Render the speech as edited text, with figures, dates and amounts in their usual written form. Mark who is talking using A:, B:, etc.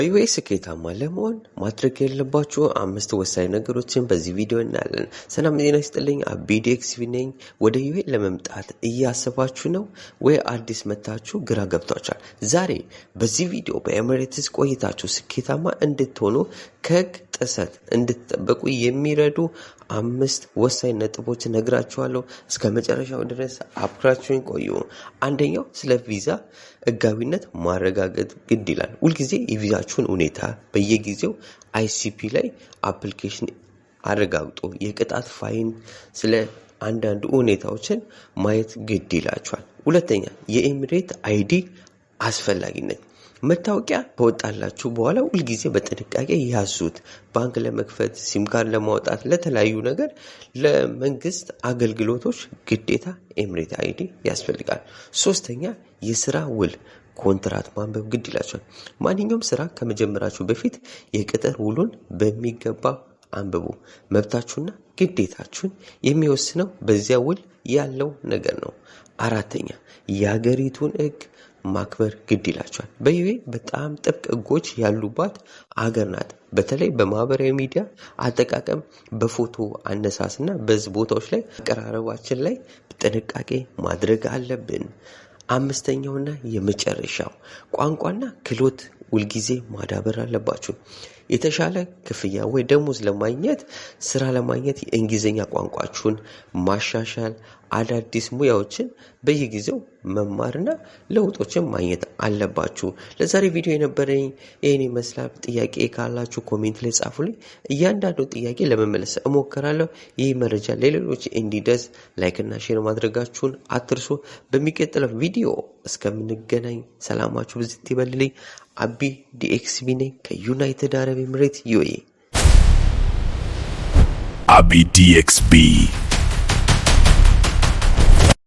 A: በ UAE ስኬታማ ለመሆን ማድረግ ያለባችሁ አምስት ወሳኝ ነገሮችን በዚህ ቪዲዮ እናያለን። ሰላም ጤና ይስጥልኝ። አቢ ዲኤክስቢ ነኝ። ወደ UAE ለመምጣት እያሰባችሁ ነው ወይ አዲስ መታችሁ ግራ ገብቷችኋል? ዛሬ በዚህ ቪዲዮ በኤምሬትስ ቆይታችሁ ስኬታማ እንድትሆኑ፣ ከህግ ጥሰት እንድትጠበቁ የሚረዱ አምስት ወሳኝ ነጥቦች ነግራችኋለሁ። እስከ መጨረሻው ድረስ አብራችሁኝ ቆዩ። አንደኛው ስለ ቪዛ ህጋዊነት ማረጋገጥ ግድ ይላል። ሁልጊዜ የቪዛችሁን ሁኔታ በየጊዜው ICP ላይ application አረጋግጦ የቅጣት fine ስለ አንዳንድ ሁኔታዎችን ማየት ግድ ይላችኋል። ሁለተኛ፣ የኤሚሬት ID አስፈላጊነት። መታወቂያ ከወጣላችሁ በኋላ ሁልጊዜ በጥንቃቄ ያዙት። ባንክ ለመክፈት፣ ሲም ካርድ ለማውጣት፣ ለተለያዩ ነገር ለመንግስት አገልግሎቶች ግዴታ ኤሚሬት ID ያስፈልጋል። ሶስተኛ፣ የስራ ውል ኮንትራት ማንበብ ግድ ይላችኋል። ማንኛውም ስራ ከመጀመራችሁ በፊት የቅጥር ውሉን በሚገባ አንብቡ። መብታችሁና ግዴታችሁን የሚወስነው በዚያ ውል ያለው ነገር ነው። አራተኛ፣ የሀገሪቱን ሕግ ማክበር ግድ ይላችኋል። በ UAE በጣም ጥብቅ ሕጎች ያሉባት አገር ናት። በተለይ በማህበራዊ ሚዲያ አጠቃቀም፣ በፎቶ አነሳስና በህዝብ ቦታዎች ላይ አቀራረባችን ላይ ጥንቃቄ ማድረግ አለብን። አምስተኛውና የመጨረሻው፣ ቋንቋና ክህሎት ሁልጊዜ ማዳበር አለባችሁ። የተሻለ ክፍያ ወይ ደሞዝ ለማግኘት፣ ስራ ለማግኘት የእንግሊዝኛ ቋንቋችሁን ማሻሻል፣ አዳዲስ ሙያዎችን በየጊዜው መማርና ለውጦችን ማግኘት አለባችሁ። ለዛሬ ቪዲዮ የነበረኝ ይህን ይመስላል። ጥያቄ ካላችሁ comment ላይ ጻፉልኝ። እያንዳንዱ ጥያቄ ለመመለስ እሞክራለሁ። ይህ መረጃ ለሌሎች እንዲደርስ like ና share ማድረጋችሁን አትርሱ። በሚቀጥለው ቪዲዮ እስከምንገናኝ ሰላማችሁ ብዝት ይበልልኝ። አቢ ዲኤክስቢ ነኝ ከዩናይትድ አረብ ኤምሬት UAE።
B: Abi DXB.